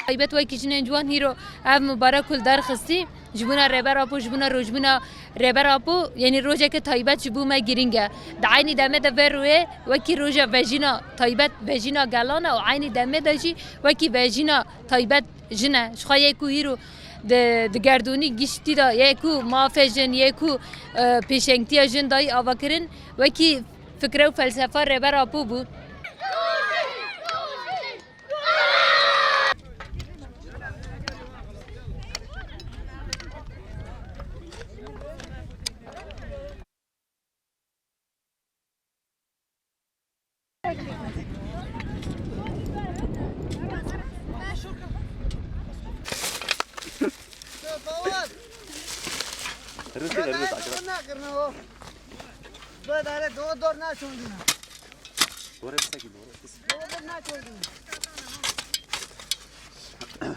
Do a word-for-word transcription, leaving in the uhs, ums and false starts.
Taybet wekî jinên ciwan hîro ev mibarek ku li dar xistî, ji bona Rêber Apo, ji bona rojbûna Rêber Apo, yanî rojeke taybet ji bo me girîng e. Di eynî demê de vê rûyê wekî roja vejîna taybet, vejîna gelan e û eynî demê de jî wekî vejîna taybet jin e. Ji xwe yê ku hîro di, di gerdûnî giştî de yê ku mafê jin, yê ku, e, pêşengtiya jin dayî avakirin, wekî fikre û felsefa Rêber Apo bû. Rıfkı da rıfkı. Dore dore do dor na çondina. Dore bir sakin dore. Do dor na çondina.